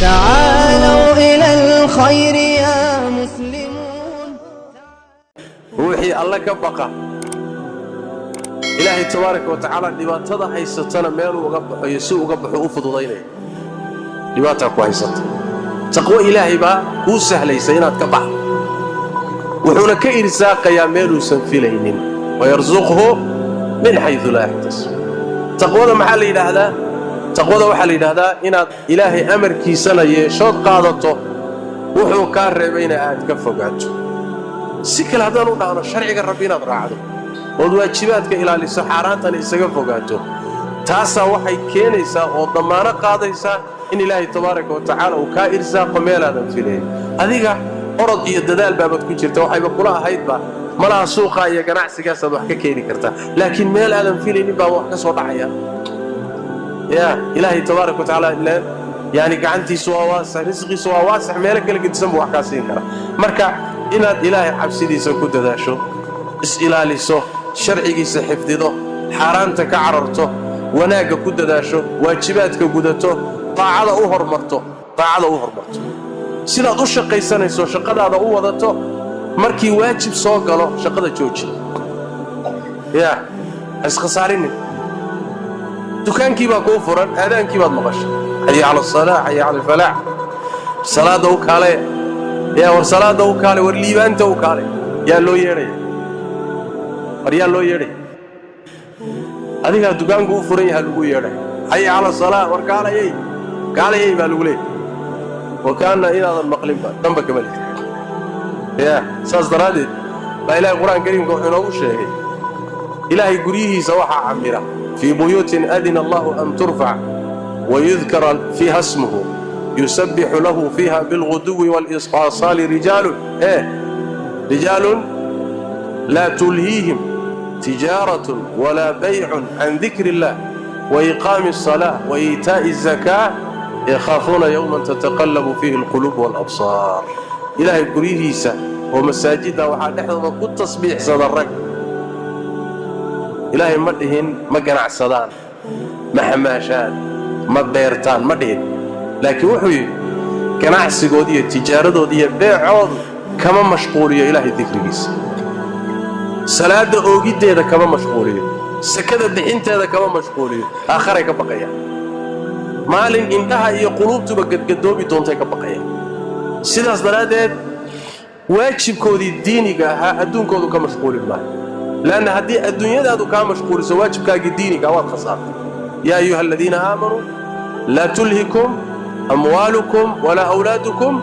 تعالوا إلى الخير يا مسلمون. Ruuxii Alle ka baqa, Ilaahay tabaaraka wa tacaala dhibaatada haysatana meeluu uga baxo iyo si uga baxo u fududaynaya. Dhibaataa ku haysata, taqwo Ilaahay baa kuu sahlaysa inaad ka baxdo, wuxuuna ka irsaaqayaa meeluusan filaynin. ويرزقه من حيث لا يحتسب. Taqwada maxaa la yidhaahdaa? Taqwada waxaa la yidhaahdaa inaad Ilaahay amarkiisana yeeshood qaadato, wuxuu kaa reebayna aad ka fogaato. Si kale haddaan u dhahno, sharciga Rabbi inaad raacdo ood waajibaadka ilaaliso, xaaraantana isaga fogaato, taasaa waxay keenaysaa oo dammaano qaadaysaa in Ilaahay tabaaraka wa tacaala uu kaa irsaaqo meelaadan filayn. Adiga orod iyo dadaal baabaad ku jirta, waxayba kula ahaydba malaha suuqaa iyo ganacsigaasaad wax ka keeni kartaa, laakiin meel aadan filaynin baaba wax ka soo dhacaya. Ya Ilaahay tabaaraka wa tacaala ileen yani gacantiisu waa waasax, risqiisu waa waasax, meelo kala gedisan buu wax kaa siin karaa. Marka inaad Ilaahay cabsidiisa ku dadaasho, is-ilaaliso, sharcigiisa xifdido, xaaraanta ka cararto, wanaagga ku dadaasho, waajibaadka gudato, daacada u hormarto, daacada u hormarto. Sidaad u shaqaysanayso, shaqadaada u wadato, markii waajib soo galo shaqada jooji, ya ha iskhasaarinin. Dukaankii baa kuu furan, aadaankii baad maqashay: حي على الصلاة، حي على الفلاح. Salaadda u kaale yaa, war salaadda u kaale, war liibaanta u kaale. Yaa loo yeedhaya? War yaa loo yeedhaya? Adigaa dukaanku u furan yaha lagu yeedhay. حي على الصلاة, war kaalayay, kaalayay baa lagu leeyay. Wakaana inaadan maqlinba danba kama lihid. Ya saas daraaddeed baa Ilahay Qur-aan Kariimka wuxuu inoogu sheegay Ilaahay guryihiisa waxaa camira: في بيوت أذن الله أن ترفع ويذكر فيها اسمه يسبح له فيها بالغدو والآصال رجال، eh رجال لا تلهيهم تجارة ولا بيع عن ذكر الله وإقام الصلاة وإيتاء الزكاة يخافون يوما تتقلب فيه القلوب والأبصار. Ilaahay guryihiisa oo masaajidda waxaa dhexdooda ku tasbiixsada rag. Ilaahay ma dhihin ma ganacsadaan, ma xamaashaan, ma beertaan, ma dhihin, laakiin wuxuu yidhi ganacsigooda iyo tijaaradooda iyo beecoodu kama mashquuliyo Ilaahay dikrigiisa, salaadda oogiddeeda kama mashquuliyo, sakada bixinteeda kama mashquuliyo. Aakharay ka baqayaan, maalin indhaha iyo quluubtuba gadgadoomi doontay ka baqayaan. Sidaas daraaddeed waajibkoodii diiniga ahaa adduunkoodu ka mashquulin maayo, leanna haddii adduunyadaadu kaa mashquuliso waajibkaagii diiniga, waad khasaartay. يا أيها الذين آمنوا لا تلهكم أموالكم ولا أولادكم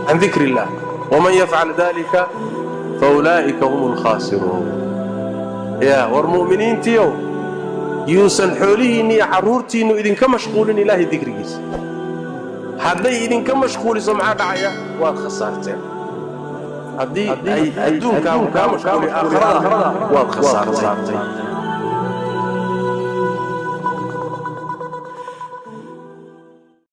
عن ذكر الله ومن يفعل ذلك فأولئك هم الخاسرون. Yaa war mu'miniintiiow, yuusan xoolihiinni iyo carruurtiinnu idinka mashquulin Ilaahay dikrigiisa. Hadday idinka mashquuliso, maxaa dhacaya? Waad khasaarteen. Haddii ay adduunkaagu kaa mashquuliyo aakhirada, waad khasaartay.